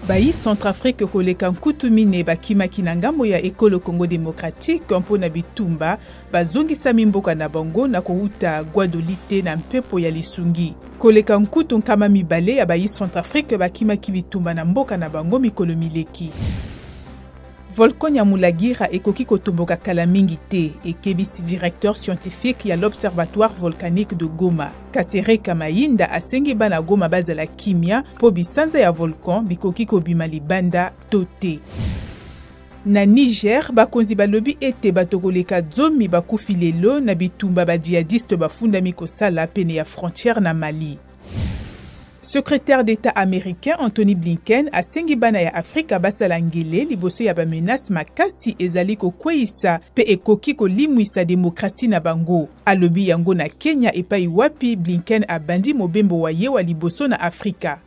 Bayi Centrafrique koleka nkutu mine bakimaki na ngambo ya ekolo Congo democratique mpo na bitumba bazongisami mboka na bango na kowuta Gbadolite na mpepo ya lisungi. Koleka nkutu 200 ya bayi Centrafrique bakimaki bitumba na mboka na bango mikolo mileki. Volcan Nyamulagira ekoki kotomboka kala mingi te, ekebisi directeur scientifique ya l'Observatoire volcanique de Goma. Kasereka Mayinda asengi bana Goma bazala kimia mpo bisanza ya volcan bikoki kobima libanda to te. Na Niger, bakonzi balobi ete bato koleka zomi bakufi lelo na bitumba ba djihadistes bafundami kosala pene ya frontière na Mali. Secrétaire d'État américain Antony Blinken asengi bana ya Afrika basala ngele liboso ya ba menaces makasi ezali kokweyisa pe ekoki kolimwisa demokrasi na bango. Alobi yango na Kenya epai wapi Blinken abandi mobembo wa ye wa liboso na Afrika.